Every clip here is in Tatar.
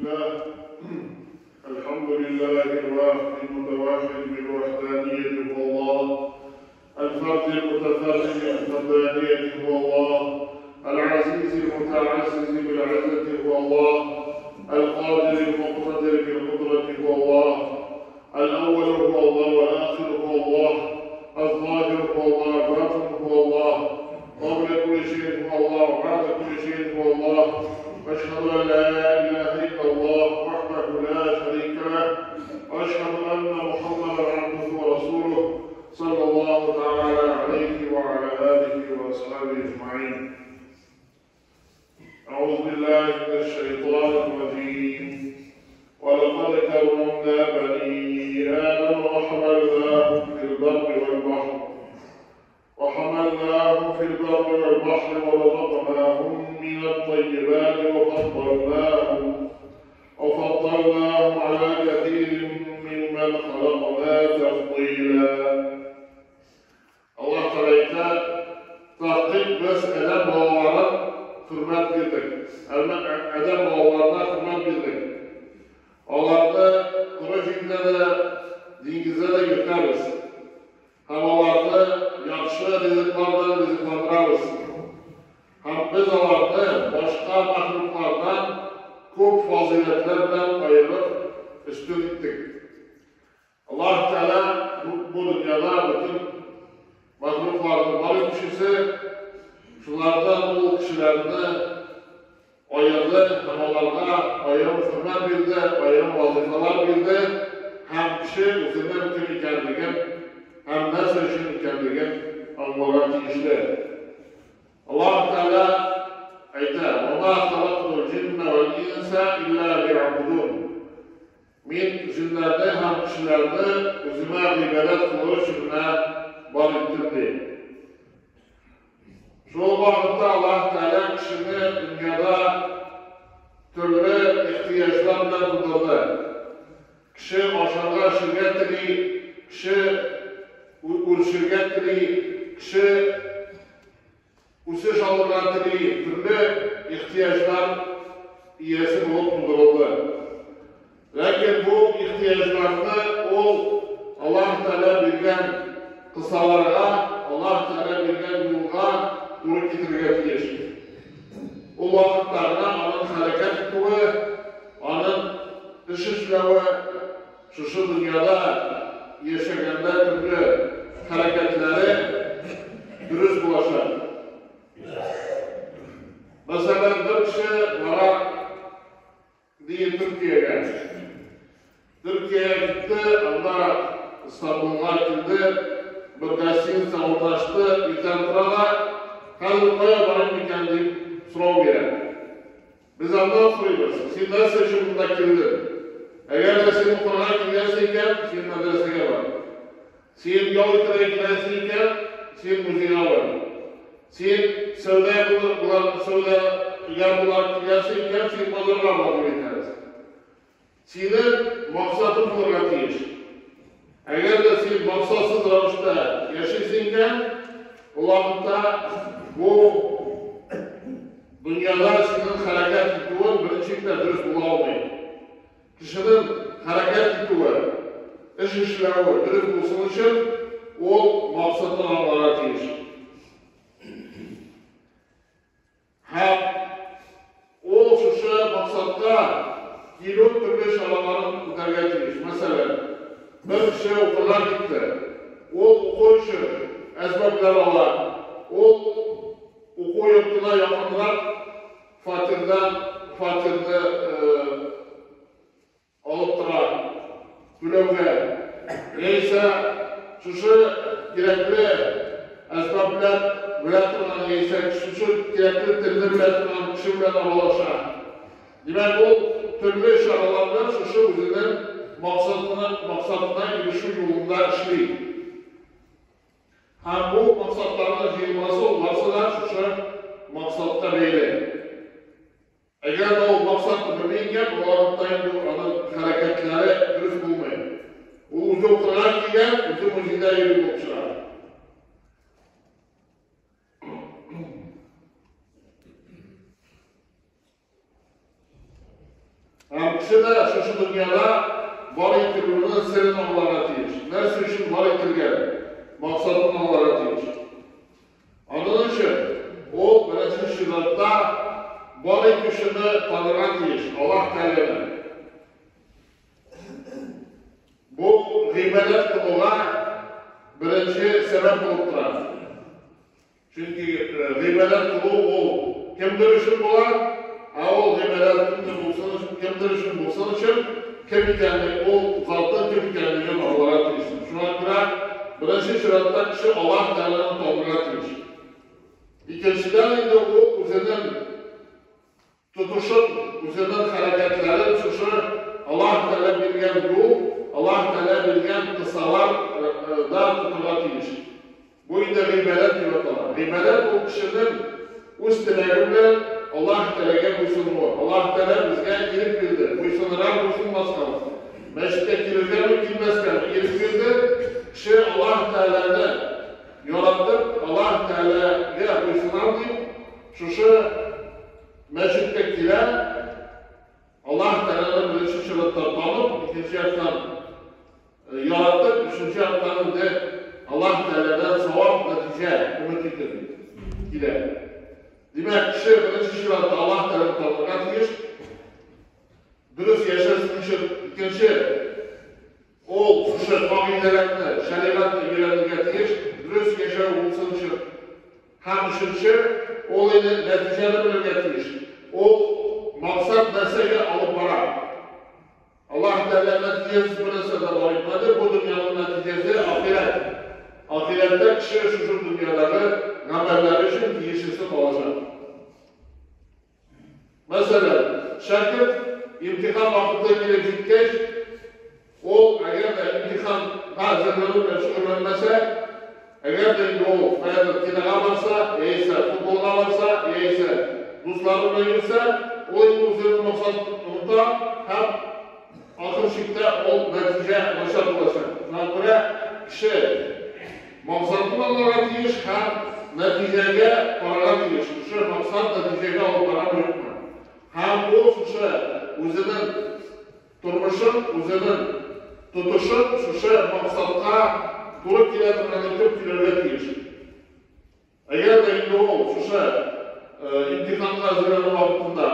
الله الحمد لله الواحد المتوحد بالوحدانية هو الله، الفرد المتفرد بالفردانية هو الله، العزيز المتعزز بالعزة هو الله، القادر المقتدر بالقدرة هو الله، الأول هو الله والآخر هو الله، الظاهر هو الله، الباطن هو الله، قبل كل شيء هو الله وبعد كل شيء هو الله. وأشهد أن لا إله إلا الله وحده لا شريك له، وأشهد أن محمدا عبده ورسوله صلى الله تعالى عليه وعلى آله وأصحابه أجمعين. أعوذ بالله من الشيطان الرجيم. ولقد كرمنا بني آدم وحملناهم في البر والبحر ورزقناهم من الطيبات وفضلناهم على كثير ممن خلقنا تفضيلا. Allah Teala tahqiq biz Adəm balalarına hürmət bildik. Adəm balalarına hürmət bildik. Onları quru cilddə də, dengizdə də yürütəriz. Həm onları yaxşı rizqlarla rizqlandırarız. Həm biz onları başqa məxluqlardan çox fazilətlərlə ayırıb üstün etdik. Allah Teala bu dünyada bütün məxluqlarının var etmişisi, şunlardan o kişilərini ayırdı, həm onlara ayrım hürmət bildi, ayrım vazifələr bildi, həm kişi özündən kim ikənligin, həm nəsə üçün ikənligin anlağa tiyişli. Allah Teala aytdı: "Və mâ xalaqtul cinnə vəl insə illə liya'budun." Min cinlərni həm kişilərni özümə ibadət qılır üçün var etdim deyir. Şol vaxtda Allah Teala kişini dünyada türlü ehtiyaclarla qıldırdı. Kişi aşağı şirkət tili, kişi urşirkət tili, kişi usiş alırlar tili, türlü ehtiyaclar iyesi olub qıldırıldı. Lakin bu ehtiyaclarını o Allah Teala bilgen kısalarga, Allah Teala bilgen yolga doğru getirmeye tiyiş. O vaxtlarda onun hərəkət etdiyi, onun iş işləvi, şu dünyada yaşayanda türlü hərəkətləri dürüst bulaşar. Məsələn, bir kişi vara deyil Türkiye'ye. Türkiye'ye gitti, onda İstanbul'a girdi, bir gostiniца ornaşdı, irtən turada, hozir qoya borim ekan deb so'rov beradi. Biz ondan so'raymiz: sen narsa uchun bunda kelding? Agarda sen o'qirg'a kelgansan ekan, sen madrasaga bor. Sen yol o'tirga kelgansan ekan, sen muzeyga bor. Sen savdogar bo'lib kelgansan ekan, sen bozorga bor deb aytamiz. Seni maqsading bo'lgan tegish. Agarda sen maqsadsiz ravishda yashaysan ekan, o vaqtda bu dünyada senin harakat etuvin birinchilikda durust bo'la olmaydi. Kishining harakat etuvi, ish ishlavi durust bo'lsin uchun u maqsadni olg'a tegish. Ham u shu maqsadga kelib turli choralarni o'targa tegish. Masalan, bir kishi o'qirlar ketdi. U o'qish uchun asboblar oladi. U o'quv yurtida yaqinroq fatirni olib turadi to'lovga. Neyse shu kerakli asboblar bilan turgan, neyse shu kerakli tilni bilan turgan kishi bilan aralashadi. Demak, u turli choralar bilan shu o'zining maqsadına erişiş yolunda ishlaydi. Ham bu maqsadlarning jiyilmasi varsa da shu maqsadga bog'liq. Agar u maqsadni bilmagan, u vaqtda endi uning harakatlari durust bo'lmaydi. U o'zi o'qirg'an kelgan, o'zi muzeyda yurib bo'lib chiqadi. Ham Һәм кеше дә шушы дөньяда бар ителүенең серен аңларга тиеш. Нәрсә өчен бар ителгән, максатын аңларга тиеш. Аның өчен ул беренче чиратта бар итүчене танырга тиеш, Аллаһ Тәгаләне. Бу гыйбадәт кылуга беренче сәбәп булып тора. Чөнки гыйбадәт кылу ул кемдер өчен була, ә ул гыйбадәт кемдер булсын өчен, кемдер өчен булсын өчен кем икәнлеге, ул затның кем икәнлеген аңларга тиешсең. Шуңа күрә беренче чиратта кеше Аллаһ Тәгаләне танырга тиеш. Икенчедән инде ул үзенең Тотышын, үзенең хәрәкәтләрен шушы Аллаһ Тәгалә биргән юл, Аллаһ Тәгалә биргән кысалар да тотырга тиеш. Бу инде гыйбадәт дип атала. Гыйбадәт ул кешенең үз теләге белән Аллаһ Тәгаләгә буйсынуы. Аллаһ Тәгалә безгә ирек бирде, буйсыныргамы, буйсынмаскамы, мәчеткә килергәме, килмәскәме ирек бирде. Кеше Аллаһ Тәгаләне яратып, Аллаһ Тәгаләгә буйсынам дип, шушы Мәчеткә килә, Аллаһ Тәгаләне беренче чиратта танып, икенче яктан яратып, өченче яктан инде Аллаһ Тәгаләдән савап, нәтиҗә өмет итеп килә. Димәк, кеше беренче чиратта Аллаһ Тәгаләне танырга тиеш. Дөрес яшәсен өчен икенче ул шушы кагыйдәләрне, шәригатьне өйрәнергә тиеш, дөрес яшәү булсын өчен. Һәм өченче, ул инде нәтиҗәне белергә тиеш. Ул максат нәрсәгә алып бара? Аллаһ Тәгалә нәтиҗәсез бер нәрсә дә бар итмәде. Бу дөньяның нәтиҗәсе ахирәт. Ахирәттә кеше шушы дөньядагы гамәлләре өчен тиешлесен алачак. Мәсәлән, шәкерт имтихан вакыты килеп җиткәч, ул әгәр дә имтиханга әзерләнү белән шөгыльләнмәсә, әгәр дә инде ул каядыр кинога барса, яисә футболга барса, яисә дуслары белән йөрсә, ул инде үзенең максатын оныта һәм ахыр чиктә ул нәтиҗә начар булачак. Шуңа күрә кеше Максатын алырга тиеш һәм нәтиҗәгә карарга тиеш. Шушы максат нәтиҗәгә алып барамы, юкмы? Һәм ул шушы үзенең тормышын, үзенең тотышын шушы максатка туры килә торган итеп көйләргә тиеш. Әгәр дә инде ул шушы имтиханга әзерләнү вакытында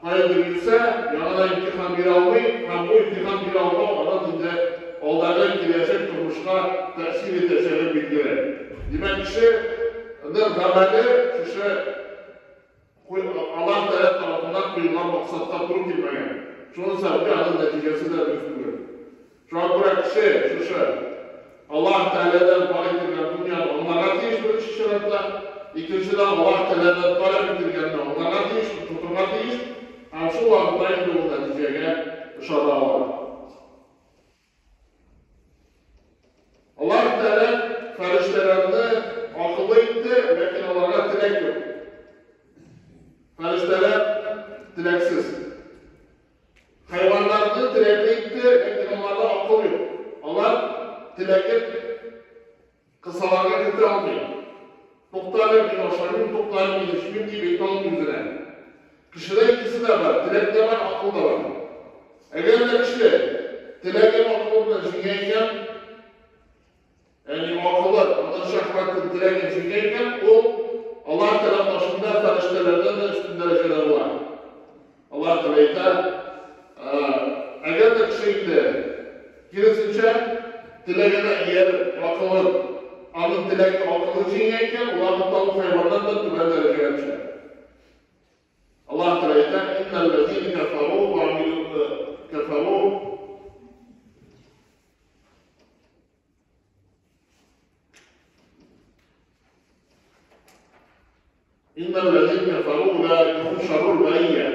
каядыр йөрсә, яңадан имтихан бирә алмый һәм бу имтихан бирә алмау аның инде алдагы киләчәк тормышка тәэсир итәчәге билгеле. Димәк, кешенең гамәле шушы Аллаһ Тәгалә тарафыннан куелган максатка туры килмәгән. Шуның сәбәпле аның нәтиҗәсе дә дөрес түгел. Шуңа күрә кеше шушы Аллаһ Тәгаләдән бар ителгән дөньяны аңларга тиеш беренче чиратта, икенчедән Аллаһ Тәгаләдән таләп ителгәнне аңларга тиеш, тотырга тиеш һәм шул вакытта инде ул нәтиҗәгә ышана ала. Аллаһ Тәгалә фәрештәләрне акыллы итте, ләкин аларга теләк юк. Фәрештәләр теләксез. Хайваннарны теләкле итте, ләкин аларда акыл юк. Алар теләген кысаларга кертә алмый. Туктале, мин ашамыйм, туктале, мин эчмим дип әйтә алмый үзенә. Кешедә икесе дә бар, теләк тә бар, акыл да бар. Әгәр дә кеше теләген акылы белән җиңә икән, ягъни акылы аның шәһвәтен, теләген җиңә икән, ул Аллаһ Тәгалә каршында фәрештәләрдән дә өстен дәрәҗәдә була. Аллаһ Тәгалә әйтә, әгәр дә кеше инде киресенчә, теләгенә ияреп, акылын, аның теләге акылын җиңә икән, ул вакытта ул хайваннан да түбән дәрәҗәгә төшә. Аллаһ Тәгалә әйтә, Иннәлләзинә кәфәрү вә амилү кәфәрү Иннәлләзинә кәфәрү улаика һум шаррул бәрия.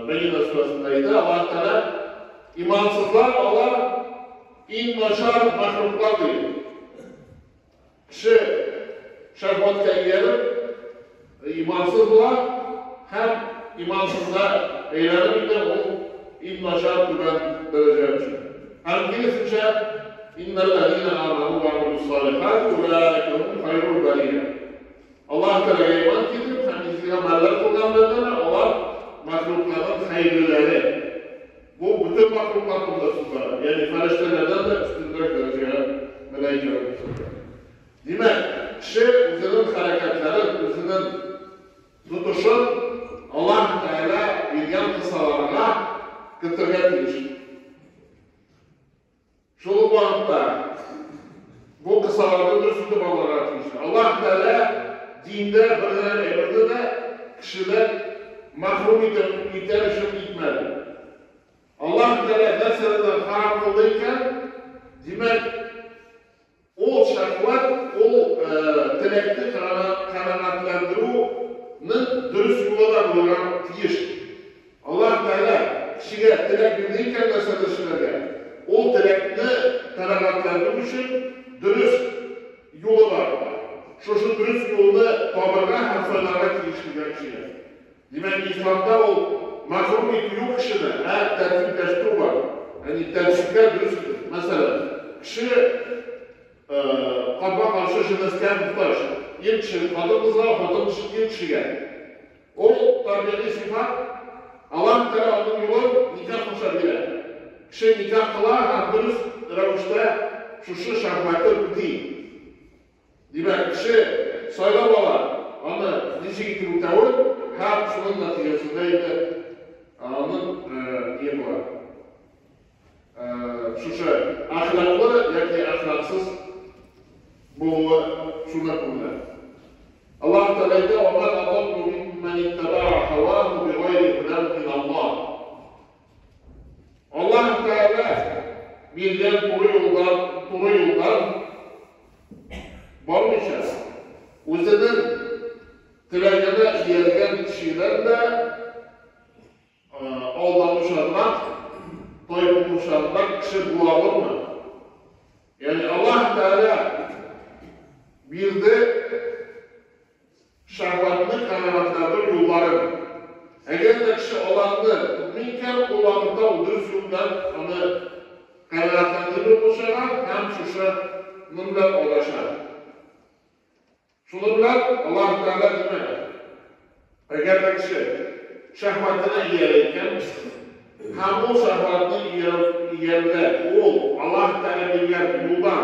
Бәйинә сүрәсендә әйтә Аллаһ Тәгалә, имансызлар алар иң начар мәхлуклар ди. Кеше шәһвәткә ияреп имансыз була һәм имансызга әйләнеп инде ул иң начар түбән дәрәҗәгә төшә. Һәм киресенчә, Иннәлләзинә амәнү вә амилүс-салихати улаика һум хайрул бәрия. Аллаһ Тәгаләгә иман китереп һәм изге гамәлләр кылган бәндәләр, алар мәхлукларның хәерлеләре. Бу бөтен мәхлуклар турында сүз бара. Ягъни фәрештәләрдән дә өстенрәк дәрәҗәгә мәлаикәләр күтәрелгән. Димәк, кеше үзенең хәрәкәтләрен, үзенең тотышын Аллаһ Тәгалә биргән кысаларга кертергә тиеш. Шул ук вакытта бу кысаларны дөрес итеп аңларга тиеш. Аллаһ Тәгалә диндә бер генә әйберне дә кешедән мәхрүм итәр өчен итмәде. Аллаһ Тәгалә нәрсәне дә харам кылды икән, димәк, ул шәһвәт, ул теләкне канәгатьләндерүнең дөрес юлы да булырга тиеш. Аллаһ Тәгалә кешегә теләк бирде икән нәрсәдер эшләргә, ул теләкне канәгатьләндерү өчен дөрес юлы бар. Шушы дөрес юлны табырга һәм сайларга тиеш дигән кешегә. Димәк, исламда ул мәхрүм итү юк кешене, ә тәртипләштерү бар. Ягъни тәртипкә дөрес итеп. Мәсәлән, кеше капма-каршы җенескә мохтаҗ. Ир кеше хатын-кызга, хатын кеше ир кешегә. Ул табигый сыйфат, Аллаһ Тәгалә аның юлын никах аша бирә. Кеше никах кыла һәм дөрес рәвештә шушы шәһвәтен үти. Димәк, кеше сайлап ала аны ничек итеп үтәвен һәм шуның нәтиҗәсендә инде аның ни була? Шушы әхлаклы яки әхлаксыз булуы шунда күренә. Аллаһ Тәгалә әйтә: "Ва ман адаллу миммән иттабаа һаваһу бигайри һудан мин Аллаһ". Аллаһ Тәгалә биргән туры юлдан бармыйча, үзенең теләгенә ияргән кешедән дә алданучанрак, тайпылучанрак кеше була алырмы? Ягъни Аллаһ Тәгалә бирде шәһвәтне канәгатьләндерү юлларын. Әгәр дә кеше аларны тотмый икән, ул вакытта ул дөрес юлдан аны канәгатьләндерү булышага һәм шушының белән адаша. Шуның белән Аллаһ Тәгалә, димәк, әгәр дә кеше шәһвәтенә иярә икән, һәм ул шәһвәтне иярүдә ул Аллаһ Тәгалә биргән юлдан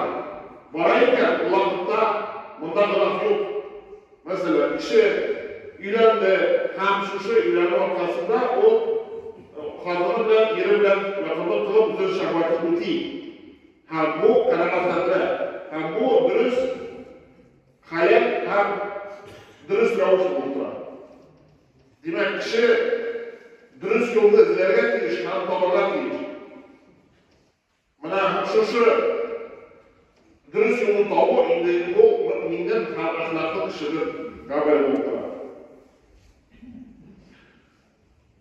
бара икән, ул вакытта монда гөнаһ юк. Мәсәлән, кеше өйләнде һәм шушы өйләнү аркасында ул хатыны белән, ире белән якынлык кылып, үзенең шәһвәтен үти. Һәм бу канәгатьләндерә. Һәм бу дөрес хәят һәм дөрес рәвеш булып тора. Димәк, кеше дөрес юлны эзләргә тиеш һәм табарга тиеш. Менә шушы дөрес юлны табу инде ул мөэминнең һәм әхлаклы кешенең гамәле булып тора.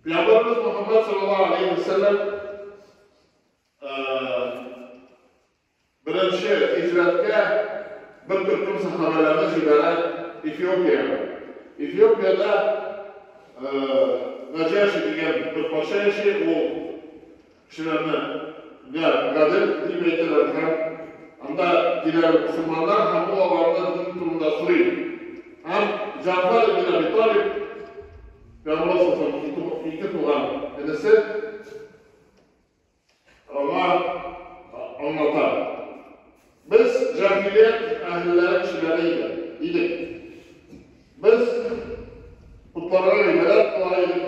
Пәйгамбәребез Мөхәммәд саллаллаһу алейһи ва сәлләм беренче һиҗрәткә бер төркем сахабәләрне җибәрә Эфиопиягә. Эфиопиядә Наҗаши дигән бер патша яши, ул кешеләрне гадел дип әйтәләр һәм анда килә мөселманнар һәм ул аларны дин турында сорый. Һәм Җәгъфәр ибн Әби Талиб, Пәйгамбәр саллаллаһу ике туган энесе, аңа аңлата. Без җаһилият әһелләре кешеләре идек. Без потларга гыйбадәт кыла идек.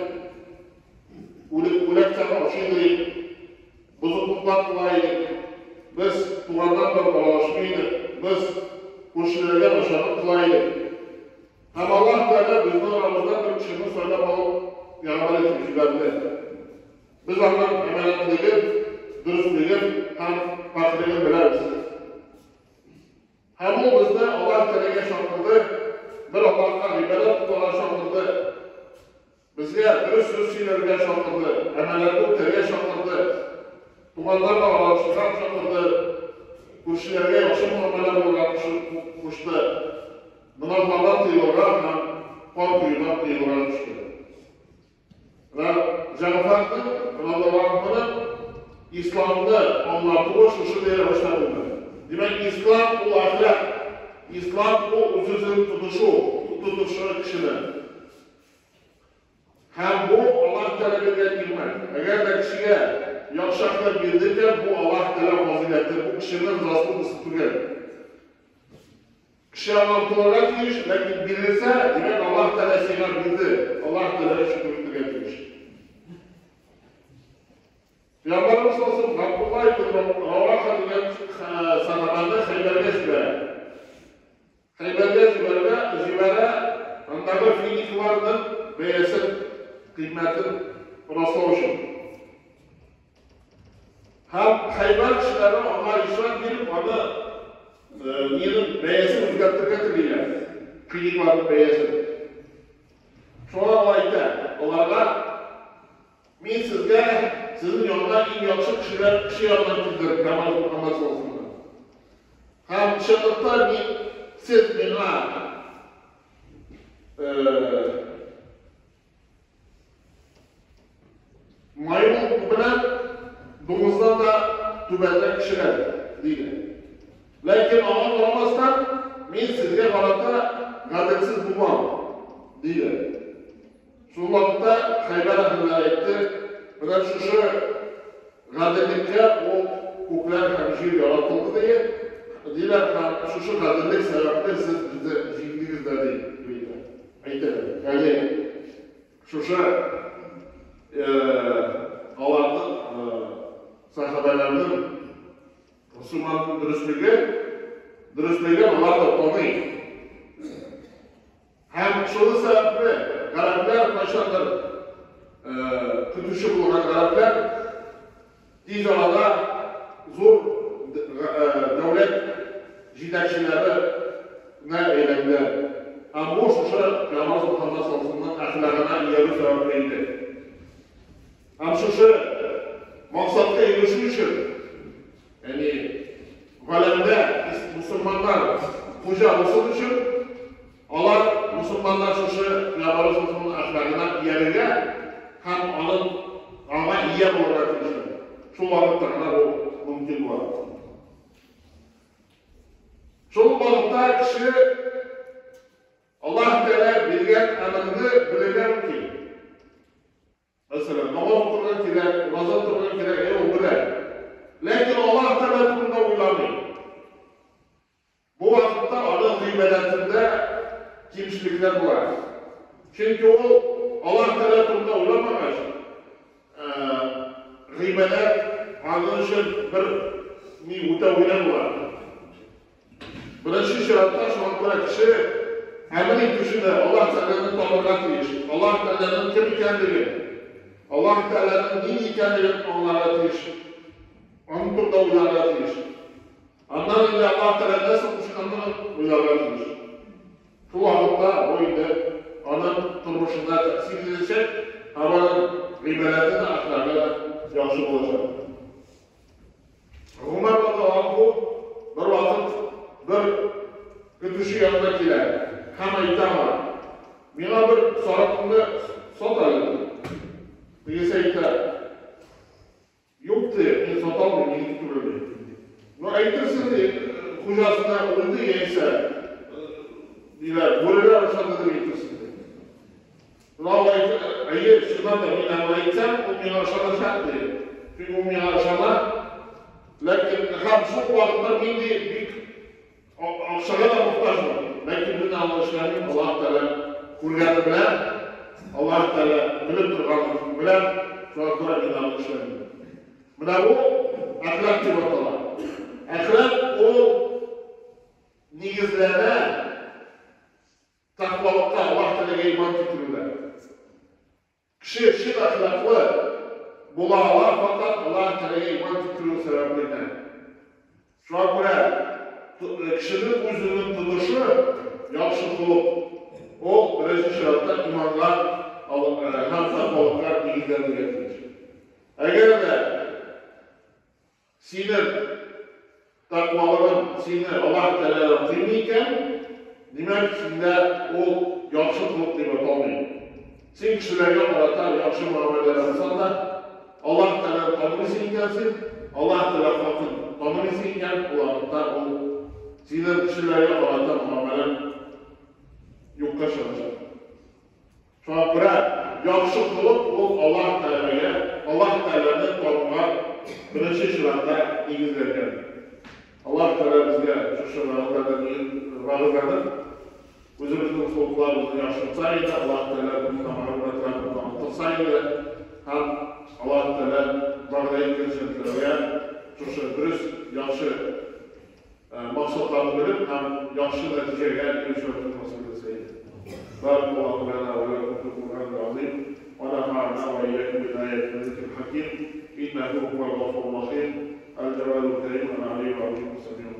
Үлек-үләксәне ашый идек. Бозыклыклар кыла идек. Без туганнар белән аралашмый идек. Без күршеләргә начарлык кыла идек. Һәм Аллаһ Тәгалә безнең арабыздан бер кешене сайлап алып, пәйгамбәр итеп җибәрде. Без аның әманәтлеген, дөреслеген һәм пакьлеген беләбез. Һәм ул безне Аллаһ Тәгаләгә чакырды, бер Аллаһка гыйбадәт кылырга чакырды. Безгә дөрес сүз сөйләргә чакырды, әманәтне үтәргә чакырды, туганнар белән аралашырга чакырды, күршеләргә яхшы мөгамәлә булырга кушты, гөнаһлардан тыелырга һәм кан коюдан тыелырга кушты. Менә Җәгъфәрнең радиаллаһу исламны аңлатуы шушы рәвештә булды. Димәк, ислам ул әхлак, ислам ул үз-үзен тотышу, тотышы кешене. Һәм бу Аллаһ биргән нигъмәт. Әгәр дә кешегә яхшы әхлак бирде икән, бу Аллаһ Тәгалә фазыйләте, бу кешенең заслугасы түгел. Кеше аңа омтылырга тиеш, ләкин бирелсә, димәк, Аллаһ Тәгалә сиңа бирде. Аллаһ Тәгаләгә шөкер итәргә тиеш. Пәйгамбәребез саллаллаһу алейһи Габдулла ибн Раваха дигән сахабаны Хәйбәргә җибәрә. Хәйбәргә җибәргә җибәрә, андагы финикларның бәясен, кыйммәтен раслау өчен. Һәм Хәйбәр кешеләре аңа ришвәт биреп, аны нинең бәясен үзгәртергә телиләр. Финикларның бәясен. Шуңа ул әйтә, аларга мин сезгә, сезнең янга иң яхшы кешеләр, кеше янына килдем, Пәйгамбәребез Мөхәммәд саллаллаһу алейһи ва. Һәм чынлыкта мин, сез миңа маймыл белән дуңгыздан да түбәнрәк кешеләр, диде. Ләкин аңа карамастан, мин сезгә карата гаделсез булмам, диде. Шул вакытта Хәйбәр әһелләре әйтте, менә шушы гаделлеккә ул күкләр һәм җир яратылды, дие, диләр, һәм шушы гаделлек сәбәпле сез безне җиңдегез дә, ди, дип әйтәләр. Ягъни шушы аларның сәхабәләрнең мөселманның дөреслеге, дөреслеген алар да таный. Һәм шуны сәбәпле гарәпләр кайчандыр көтүче булган гарәпләр тиз арада зур дәүләт җитәкчеләренә әйләнделәр. Һәм бу шушы Пәйгамбәребез Мөхәммәд саллаллаһу алейһи ва әхлагына иярү сәбәпле иде. Һәм шушы максатка ирешү өчен, ягъни галәмдә мусульманнар хуҗа булсын өчен, алар мусульманнар шушы Пәйгамбәребез саллаллаһу әхлагына иярергә һәм аның аңа ия булырга тиешләр. Шул вакытта гына бу мөмкин була. Шул вакытта кеше Аллаһ Тәгалә биргән әмерне белергә мөмкин. Мәсәлән, намаз укырга кирәк, ураза тотарга кирәк, әйе, ул белә. Ләкин Аллаһ Тәгалә турында уйламый. Бу вакытта аның гыйбадәтендә кимчелекләр була. Чөнки ул Аллаһ Тәгалә турында уйламагач, гыйбадәт аның өчен бер ни үтәү генә була. Беренче чиратта шуңа күрә кеше әмер итүчене, Аллаһ Тәгаләне танырга тиеш. Аллаһ Тәгаләнең кем икәнлеген, Аллаһ Тәгаләнең нинди икәнлеген аңларга тиеш. Аның турында уйларга тиеш. Аннан инде Аллаһ Тәгалә нәрсә кушканлыгын уйларга тиеш. Шул вакытта бу инде аның тормышына тәэсир итәчәк һәм аның гыйбадәте дә, әхлагы да яхшы булачак. Гомәр радиаллаһу анһу бер вакыт бер көтүче янына килә һәм әйтә аңа, Миңа бер сарыкыңны сат әле, ди. Тегесе әйтә, Юк, ди, мин сата алмыйм, минеке түгел, ди. Ну, әйтерсең, ди, хуҗасына үлде яисә, диләр, бүреләр ашады дип әйтерсең, ди. Ул әйтә, әйе, чыннан да, мин аңа әйтсәм, ул миңа ышаначак, ди. Чөнки ул миңа ышана. Ләкин һәм шул вакытта мин ди бик акчага да мохтаҗмын. Ләкин мин аны эшләмим, Аллаһ Тәгалә күргәне белән, Аллаһ Тәгалә белеп торганы белән, шуңа күрә мин аны эшләмим. Менә бу әхлак дип атала. Әхлак ул нигезләнә Тәкъвалыкка, Аллаһ Тәгаләгә иман китерүдә. Кеше чын әхлаклы була ала факат Аллаһ Тәгаләгә иман китерү сәбәпле генә. Шуңа күрә кешенең үзенең тотышы, яхшы холык, ул беренче чиратта иманга һәм тәкъвалыкка нигезләнергә тиеш. Әгәр дә Синең тәкъвалыгың сине Аллаһ Тәгаләдән тыймый икән, димәк, синдә ул яхшы холык дип аталмый. Син кешеләргә карата яхшы мөгамәләдә булсаң да, Аллаһ Тәгаләне танымыйсың икән син, Аллаһ Тәгалә хакын танымыйсың икән, ул вакытта ул синең кешеләргә карата мөгамәләң юкка чыгачак. Шуңа күрә яхшы холык ул Аллаһ Тәгаләгә, Аллаһ Тәгаләне тануга беренче чиратта нигезләнгән. Аллаһ Тәгалә безгә шушы вәгазьләрдән үзебезнең холыкларыбызны яхшыртса иде, Аллаһ Тәгалә безнең мәгълүматларыбызны арттырса иде һәм Аллаһ Тәгалә вәгъдә иткән җәннәтләргә шушы дөрес, яхшы максатларны белеп һәм яхшы нәтиҗәгә ирешү насыйп итсә иде. Баракаллаһу лана ва лакум фил Куръанил азим ва нафа'ана ва iyyakum bil ayati wa dhikril hakim. Иннаһу хувал гафурur рахим. Аль-Джавадул Карим, Аль-Алийюл Азим, Ас-Самиул